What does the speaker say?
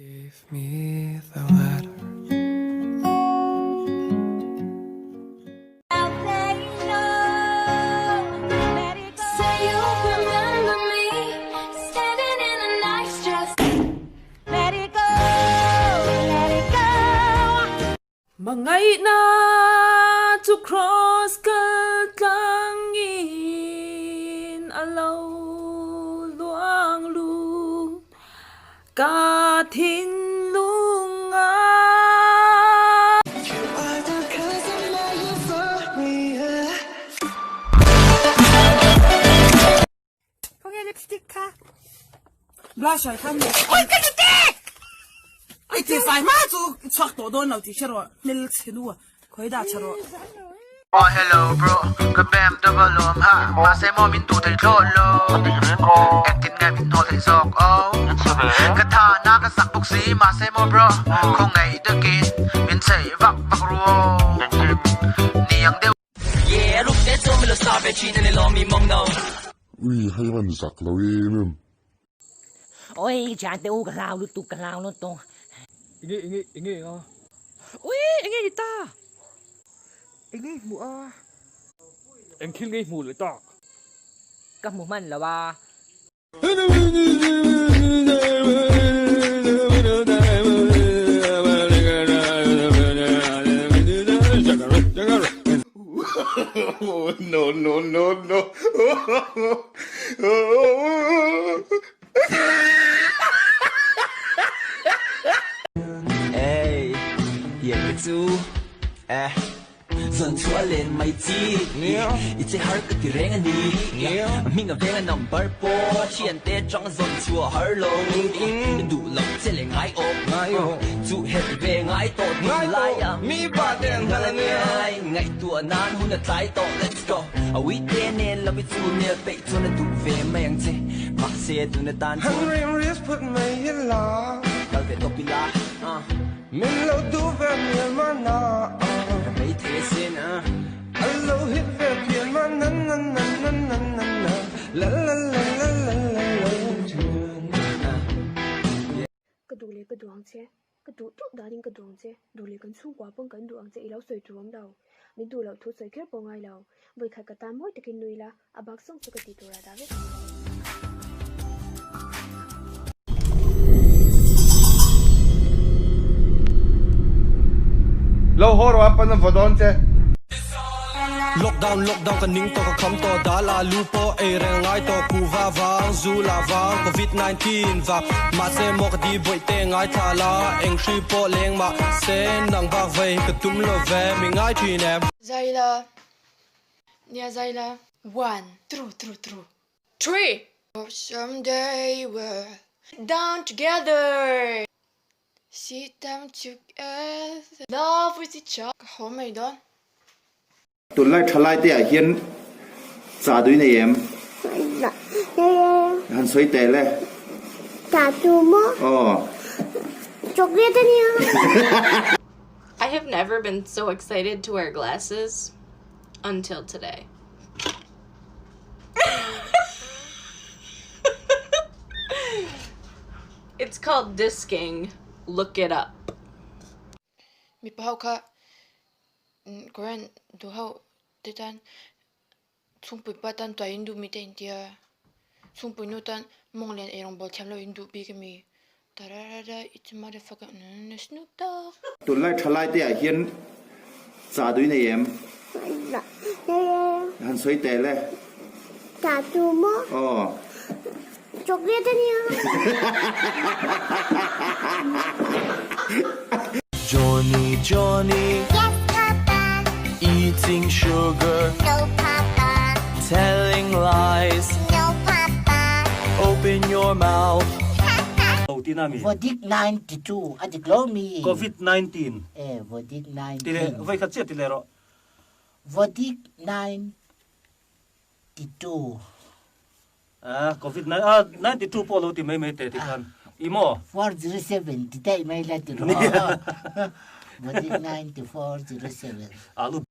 Gave me the letter. Hmangaihna chu Kraws kal tlangin a lo luang lut ka thinlung a. Khawnge lipstick kha? Blusher kha mi. Oi ka ni te! I ti fai hma chu i chhuak tawh dawn lo tih hre rawh hmel chhe nu a khawi dah tha rawh. Oh hello bro ka bem double awm ha mahse maw min duh thei thlawt lo engtin nge min hnawl theih zawk oh ka tha na ka sak bawk si mahse maw bro khawngaih takin min chei vak vak ru aw niang deuh Ui hei van zak lo em em. Oi thiante u ka hlau lutuk ka hlau lutuk. Enge enge enge a. Ui enge ni ta. Enge hmuh a. Eng thil nge hmuh leh tak. Ka hmu hman lo a. No no no no. Hey, yeah, ka chu eh Zan chhuah len mai chi I che har ka ti reng a ni Hming a veng a number pawh Thiante chang zawn chhuah har lo Duh loh che leh ngai awk Chu helh ve ngai tawh tun lai a Mi pa ten hal a nia Ngaihtuah nan hun a tlai tawh Let's go A ui te nen lo i chu nel peih chuan a duh ve mai ang che Mahse tun atan chuan Kal ve tawp ila Min lo duh ve mial ma na Ka mei thei a sin a. A lo hit ve phian ma na na na na na na na la la la la la la la thian. Ka duh leh ka duh ang che, ka duh duh danin ka duh ang che, duh leh kan chhungkua pawn kan duh ang che i lo sawi tur awm lo, min duh loh thu sawi kher pawh ngai lo, vawikhat ka tan mawi takin nui la, A bak zawng chu ka ti tur a dah vek ang. Lo haw rawh a pan a vaw dawn che. Lockdown lockdown ka ning tawh ka kham tawh dal a lu pawh ei reng ngai tawh kuhva vang zu la vang covid 19 vang mahse maw ka di bawih te ngai thla la eng hri pawh leng mahse nang bak vei ka tum lo ve mi ngai thin em. Zaila Nia Zaila one two two two three Hope someday we'll down together Sit down together Love with each other Ka haw mai dawn. Tunlai thalai te ah hian cha dui nei em? Han sawi teh le. Cha chu maw? Aw. Chocolate a nia. I have never been so excited to wear glasses until today. It's called disking. Look it up. Mipa ho kha Korean duh ho te tan chhungpui pa tan tuai in duh mi te in tia chhungpui nu tan mawng lian eirawng bawl thiam lo in duh bik a mi tararara it's a motherfucker Snoop Dogg. Tunlai thalai te ah hian cha dui nei em? Han sawi teh le. Cha chu maw? Aw. Chocolate a nia. Johnny Johnny Yes Papa Eating sugar No Papa Telling lies No Papa Open your mouth Vodik 92 a dik lo mi. Covid 19. E Vodik 19. Ti leh voi khat chiah ti leh rawh. Vodik 92. Ah Covid nine ah 92 pawh lo ti mai mai teh ti khan i maw. 407 ti daih mai la ti rawh. Vodik 9407. Alu.